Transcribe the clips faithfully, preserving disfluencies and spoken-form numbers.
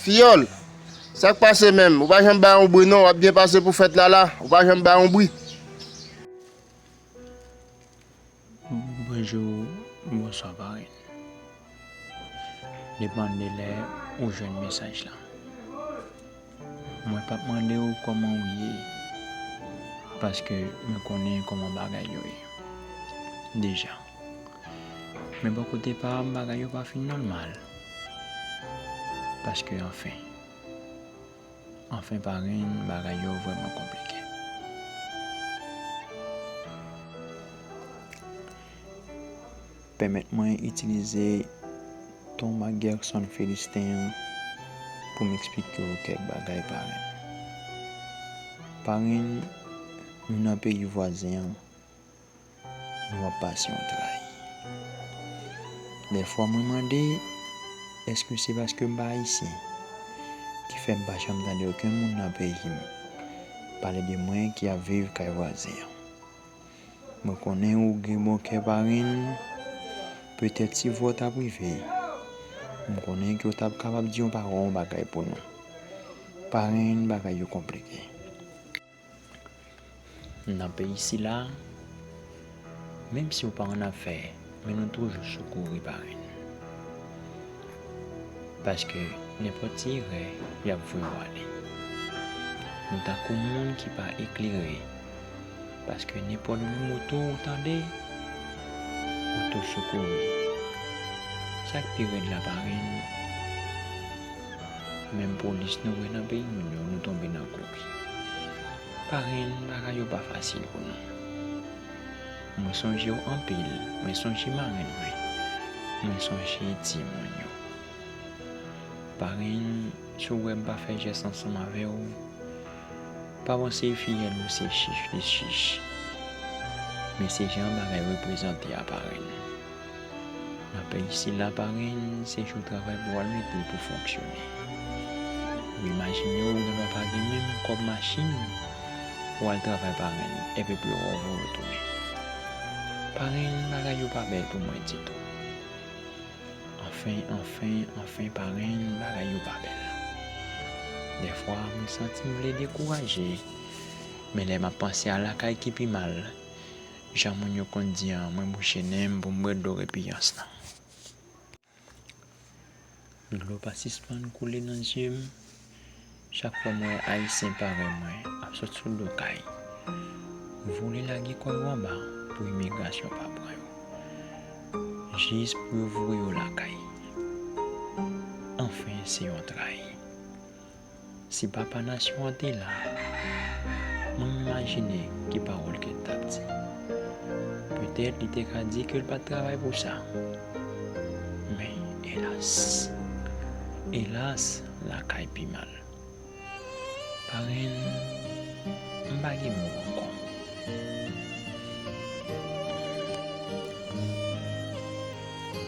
Fiyòl, sa k pase menm? Ou pa janm bay yon bri non, w ap byen pase pou fèt la la, ou pa janm bay yon bri. Bonjou, bonswa parenn. Depann de lè ou jwenn mesaj la. Mwen p ap mande w kòman w ye, paske mwen konnen kòman bagay yo ye deja. Men bò kote pa m, bagay yo pa fin nòmal. Paske anfen, anfen parenn, bagay yo vrèman konplike. Pèmèt mwen itilize ton Marc Gerson Philistin an pou m eksplike w kèk bagay parenn. Parenn, nou nan peyi vwazen an, nou ap pase yon trayi. Dèfwa mwen mande, èske se paske m pa ayisyen ki fè m pa janm tande okenn moun nan peyi m pale de mwen ki ap viv kay vwazen an? Mwen konnen ou gen bon kè parenn, petèt si vwa w t ap rive, mwen konnen ke w t ap kapab di yon pawòl, yon bagay pou nou. Parenn, bagay yo konplike. Nan peyi sila, menm si w pa annafè, men nou toujou sou kouri parenn. Paske nenpòt ti erè, y ap voye w ale. Nou tankou moun ki pa eklere, paske nenpòt bri moto ou tande, ou tou sou kouri. Sa k pi rèd la parenn, menm polis nou wè nan peyi moun yo, nou tonbe nan kouri. Parenn, bagay yo pa fasil pou nou. Mwen sonje w anpil, mwen sonje marenn mwen, mwen sonje timoun yo. Parenn, si w wè m pa fè jès ansanm avè w, pa panse fiyèl ou se chich li chich. Men se jan bagay reprezante a parenn. Nan peyi sila parenn, se jou travay pou w al mete pou fonksyone. Ou imajine w gendwa pa gen menm kòb machin pou w al travay parenn, epi pou yo voye w tounen. Parenn, bagay yo pa bèl pou mwen ditou. Anfen, anfen, anfen, parenn, bagay yo pa bèl. Dèfwa, mwen santi m vle dekouraje, men lè m ap panse a lakay ki pi mal, jan moun yo konn di an, mwen bouche nen m pou m bwè dlo repiyans lan. Dlo pa sispann koule nan zye m. Chak fwa m wè Ayisyen parèy mwen ap sot sou do kay, vole lage kò yo anba pou imigrasyon pa pran yo, jis pou yo voye yo lakay. Anfen, se yon trayi. Si papa nasyon an te la, mwen m imajine ki pawòl ke l t ap di. Petèt li te ka di ke l pa t travay pou sa. Men, elas, elas, lakay pi mal. Parenn, m pa gen mo ankò.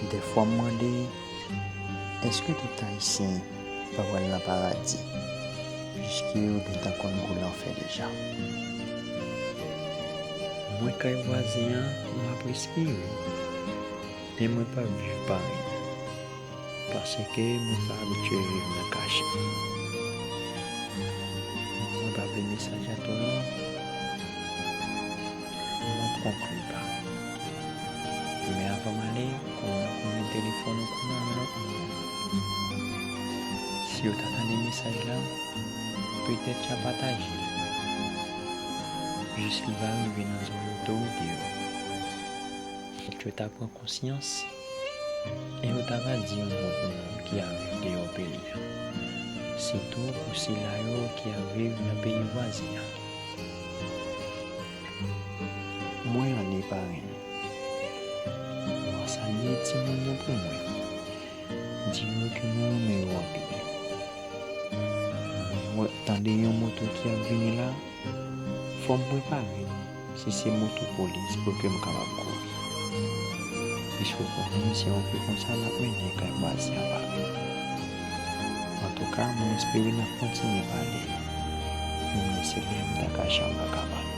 Dèfwa m mande, èske tout Ayisyen pa pral nan paradi, piske yo gentan konn gou lanfè deja? Mwen kay vwazen an, m ap respire, men mwen p ap viv parenn. Paske mwen pa abitye viv nan kache. Mwen pa vle mesaj la twò long. Mwen ap konkli pa. Men avan m ale, konnen konnen telefòn ou konnen yon lòt moun. Si yo ta tande mesaj la, petèt y a pataje l. Jis li va rive nan zòrèy otorite yo. Petèt yo ta pran konsyans, e yo ta va di yon mo pou nou ki ap viv deyò peyi a, sitou pou sila yo ki ap viv nan peyi vwazen an. Mwen ale parenn. Mwen salye timoun yo pou mwen, di yo ke mwen renmen yo anpil. Mwen wè, tande yon moto ki ap vini la, fò m prepare m, si se moto polis pou ke m kapab kouri. Piske w konnen se yon vi konsa n ap mennen kay vwazen an pa. Antouka, mwen espere n ap kontinye pale. Menm lè se lè m ta kache anba kabann.